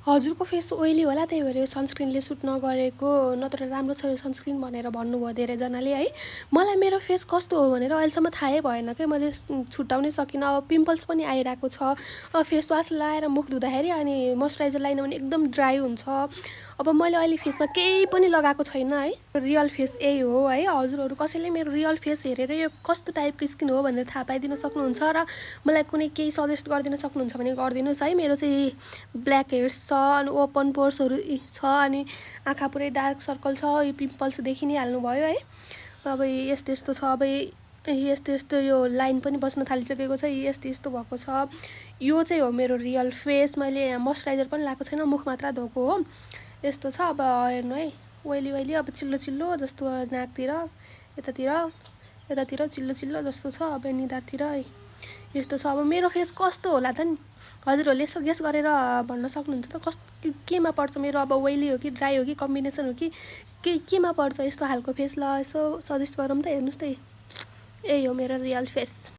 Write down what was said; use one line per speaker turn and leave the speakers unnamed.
हजुरको face oily होला त्यही भएर यो सनस्क्रिनले सुट नगरेको नत्र राम्रो छ यो सनस्क्रिन भनेर भन्नुभयो धेरैजनाले है। मलाई मेरो फेस कस्तो हो भनेर अहिलेसम्म थाहै भएन के मैले छुट्याउनै सकिनँ। अब पिम्पल्स पनि आइरहेको छ। फेस वास लगाएर मुख धुँदाखेरि अनि मोइस्चराइजर लगाएन भने एकदम ड्राई हुन्छ। अब मैले अहिले फेसमा केही पनि लगाएको छैन है। रियल फेस यही हो है। हजुरहरू कसैले मेरो रियल फेस हेरेर यो कस्तो टाइपको स्किन हो भनेर थाहा पाइदिन सक्नुहुन्छ र मलाई कुनै केही सजेस्ट गरिदिन सक्नुहुन्छ भने गरिदिनुहोस् है। मेरो चाहिँ ब्ल्याक हेड्स छ अनि ओपन पोर्सहरू छ अनि आँखा पुरै डार्क सर्कल छ। यो पिम्पल्स देखि नै हाल्नुभयो है। अब यस्तो यस्तो छ। अब यस्तो यस्तो यो लाइन पनि बस्न थालिसकेको छ। यस्तो यस्तो भएको छ। यो चाहिँ हो मेरो रियल फेस। मैले मोइस्चराइजर पनि लगाएको छैन, मुख मात्र धोएको हो। यस्तो छ। अब हेर्नु है, ओइली ओइली अब चिल्लो चिल्लो जस्तो नाकतिर यतातिर चिल्लो चिल्लो जस्तो छ। अब निधारतिर यस्तो छ। अब मेरो फेस कस्तो होला त नि हजुरहरूले यसो गेस गरेर भन्न सक्नुहुन्छ त केमा पर्छ मेरो? अब ओइली हो कि ड्राई हो कि कम्बिनेसन हो कि केमा पर्छ यस्तो खालको फेस? ल यसो सजेस्ट गरौँ त। हेर्नुहोस् त, यही हो मेरो रियल फेस।